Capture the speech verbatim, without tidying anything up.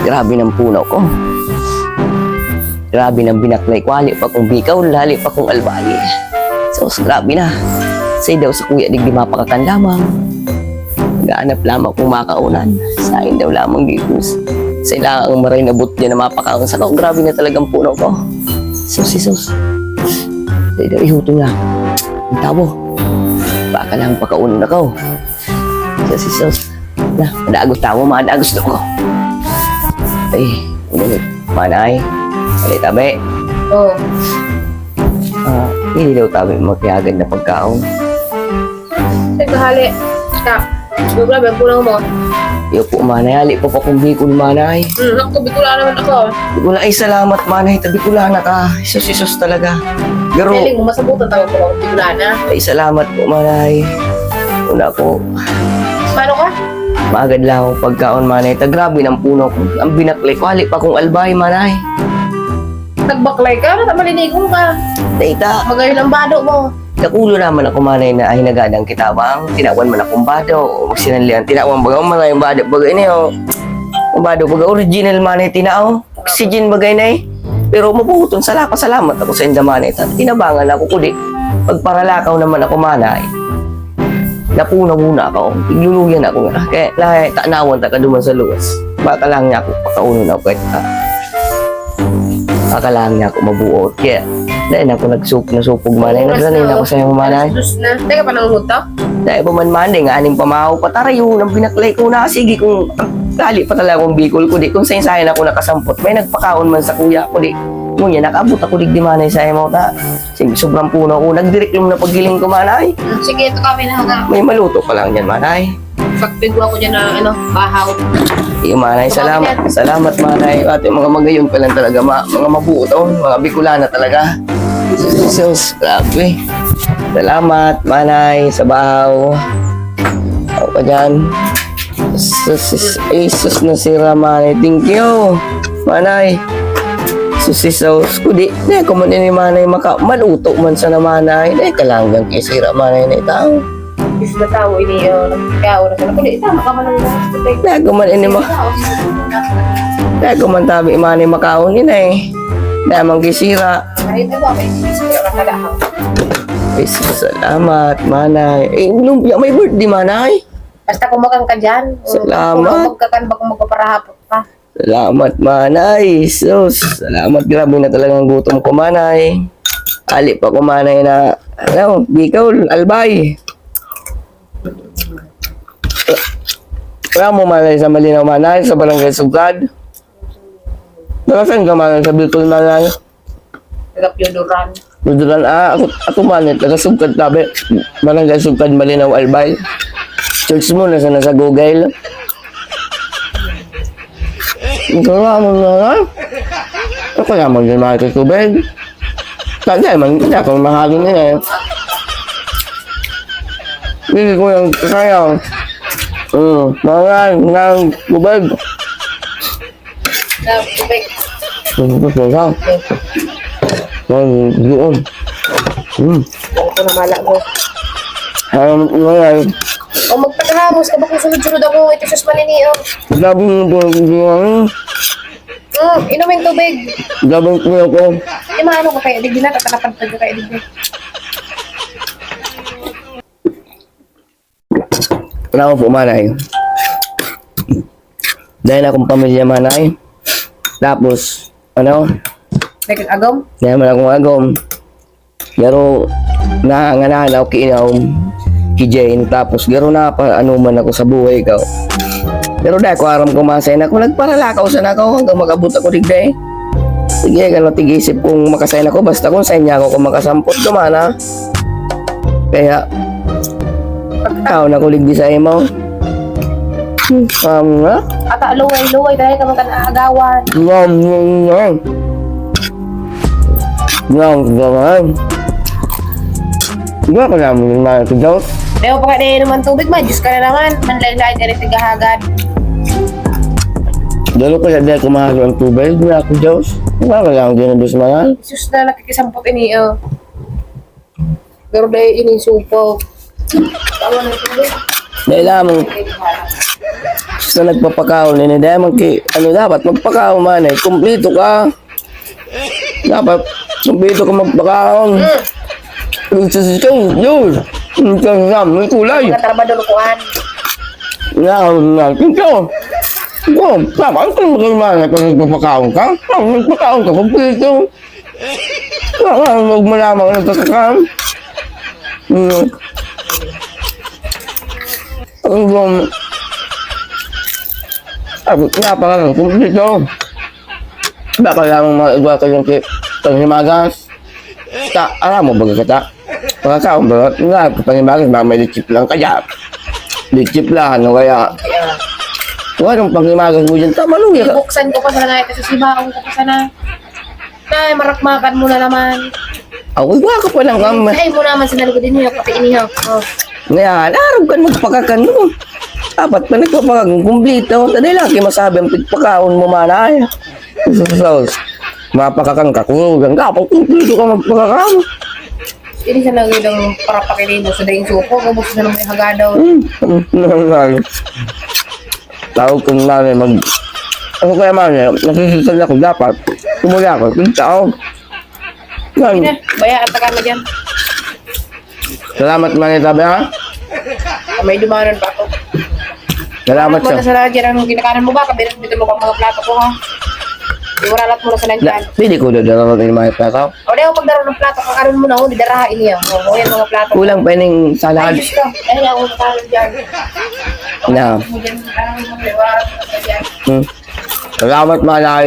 Grabe nang puno ko. Grabe nang binaklay ko, hali pa kong bikaw, hali pa kong albayi. Sus, grabe na. Say daw sa kuya, digdi mapakakan lamang. Naghahanap lamang kung makaunan. Sain daw lamang dito. Sa ilang ang maray na butya na mapakaon sa ko. Grabe na talagang puno ko. Sus, sus. Say daw, ihuto na. Ang tabo. Baka lang pakaunan ako. Sus, sus. Na, madagos tabo, madagos ako. Ay, ano, manay. Ay, tabi. Oo. Ah, hindi daw tabi magkihagad na pagkaon. Sige, hali. Ta, yung grabe, ang kulang mo. Iyo po, manay. Hali po pa kung Bicol, manay. Hmm, ako, Bicolana naman ako. Bicol, ay, salamat, manay. Tabi ko lang na ka. Isos-isos talaga. Pero, Feeling mo, masabutan tawag ko ako, Bicolana. Ay, salamat po, manay. Una ko, Paano ka? Magad lang akong pagkaon, manay. Ta grabe ng puno ko. Ang binaklay ko, hali pa kong albay, manay. Nagbaklay ka? Nata malinigon ka? Data, Magayon ang bado mo. nakulo naman ako, manay, na hinagadang kitabang. Tinawan man akong bado. Magsinanlian, tinawan baga, manay, yung bado, baga ini, oh. Ang bado, baga original, manay, tinao. Oxygen, bagay na eh. Pero mabuton, sala, pasalamat ako sa inda, manay. Ta tinabangan ako, kudi. Pagparalakaw naman ako, manay. Napunaw muna ako. Igluluyan ako nga. Kaya, lahat, tanawan ta ka duman sa luwas. Baka lang niya ako, pakaunon ako, kahit, ah, baka lang niya ako mabuot. Kaya, dahil ako nagsup, nasupog, manay. Nagranay na ako sa iyong, manay. Sus na. Teka, pananghod to? Dahil pa man, manay, nga aning pamahaw, patarayo, nang binaklay ko na. Sige, kung hali pa talaga akong Bicol, kudi, kung sain-sain ako nakasampot, may nagpakaon man sa kuya, kudi. Ngunyan, nakaabot ako, digdi, manay, sa imo, ta. Sige, sobrang puno ko. Nagdirik lang na paggiling ko, manay. Hmm, sige, ito kami na nga. May maluto pa lang dyan, manay. Pagpigwa ko dyan na, ano, bahaw. Iyo, manay. Salamat. Salamat, manay. Ate, mga magayon pa lang talaga. Ma mga mabuto. Mga Bicolana talaga. Sus, grabe. Salamat, manay, sa bahaw. Ako pa dyan. Sus, sus, ay, sus, nasira, manay. Thank you, manay. Sus, sus, sus. Kudi, di ko man ini, manay, maka, maluto man sa na, manay. Di ka lang dyan kay sira, manay, na itao. Is na tao ini, oh, kaya oras na. Kundi, tama ka man ang oras ko, Tek. Di ko man ini, ma, di ko man tabi, manay, makaon ini, eh. Di man kay sira. Ay, ito ba? May sisira ka talaga. Ay, salamat, manay. Eh, lumpia, may birthday, manay. Basta kumakan ka dyan. Salamat. Kung magkakan, baka magpaparahapot ka. Salamat, manay. Sus, salamat. Grabe na talagang gutom ko, manay. Ali pa ko, manay, na, ano, Bicol, Albay. Wala mo, manay, sa Malinaw, manay, sa Barangay Sugad. Taga saan ka, manay, sa Bicol, manay? Taga Pioduran. Pioduran, ah, ako, ako, manay, taga Sugad, tabi. Barangay Sugad, Malinaw, Albay. Search mo na sa, nasa Google. Ito na, mo na, ha? Ako na, mo din, manay, sa tubig. Tanda, man, hindi ako mahagin nila, eh. Hindi ko yung kaya. Mm, mga, mga tubig. Sa tubig. Ang gusto ko, ha? Ang doon. Mm. Ako na mala ko. Ang, ang, O magpagahamos ka ba kung sunod-sunod ako? Ito sus manini, oh. Sabi mo po, ang, Hmm, inumin tubig. Gabang ko ako. Di maano ka kaya, di ginatatakapag ka kaya, di ba? Wala ko po, manay. Dahil akong pamilya, manay. Tapos, ano, May kag-agom? Kaya man akong agom. Pero, nanganganahan ako kiinaw ki Jane. Tapos, garo na pa, ano man ako sa buhay ko. Pero dahil ko aram ko masay na ako, nagparalakaw sana ako hanggang mag-abot ako digday. Sige, gano, tig-isip kung makasay na ako, basta kung saan niya ako kung makasampot ko man, ha? Kaya, pagkaon ako digdi sa imo. Hmm, um, nga? Ata, luway-luway, dahil ka magkanaagawan. Nga, nga, nga. Nga, nga, nga. Nga, kailangan mo yung mga tigaw. Dahil pa ka na naman tubig, ma, Diyos ka na naman. Manlain-lain ka rin tigahagad. Dalo ko na dahil kumahaga ang tubig, nga ako, Diyos. Nga, kailangan din ang Diyos, mga. Sus na, nakikisampot ini, oh. Pero dahil ini supo. Tawa na tubig. Dahil lamang, Diyos Sa nagpapakaon, ini dai man ki, ano, dapat magpakaon man, eh, kumpleto ka. Dapat kumpleto ka magpakaon. Ito si Chong, yun. Ito si Sam, may kulay. Mga trabador kuan. Yan, yan. Ito. Ito, tama. Ito yung mga man, pag nagpapakaon ka. Pag nagpakaon ka, kumpleto. Wala, wala, huwag mo lamang nagpapakaon. Hmm. Ang bang, ah, napaka-, kumpleto. Baka lamang mga igwa kayong ki-, panghimagas. Ta, aram mo ba kita? Pagkakaon ba? Nga, panghimagas, baka may lechip lang kaya. Lechip lang, ano kaya? Kaya, Anong panghimagas mo dyan? Tama, luya ka. Buksan ko pa sana, kasi sibaon ko pa sana. Ay, marakmakan mo na naman. Ako, igwa ka pa lang, kam. Ay, mo naman sinalugod din niya, pati inihaw. Oh. Ngayon, arog ka magpakakan mo. Dapat pa nagpapakakan, kumplito. Dali lang, kayo masabi ang pagpakaon mo, manay. Sus, mapakakan ka, kurugan ka, pag kumplito ka magpakakan. Ini sa nagidang para pakilimo sa daing suko, ubos na naman yung hagadaw. Hmm, hmm, hmm, hmm. Tawag kong nanay mag-, ano kaya man, eh, nasisitan ako dapat. Tumuli ako, yung tao. Yan. Sige na, baya at taka na dyan. Salamat man, eh, sabi, ha? May dumanan pa ako. Salamat Mo na sa. Sana dyan ang ginakanan mo ba? Kabilang dito mo pang mga plato ko, ha? Iwaralat mo na sa Na, nandyan. Pwede ko dadalaw ng mga plato? O, di ako pagdaro ng plato, kakaroon mo na, oh, didarahain niya. Oh, oh, yan mga plato. Kulang pa yung salad. Ay, Diyos ko. Ay, ako, salad dyan. Na. Mo dyan, ano mo, iwaralat mo na dyan. Hmm. Salamat, manay.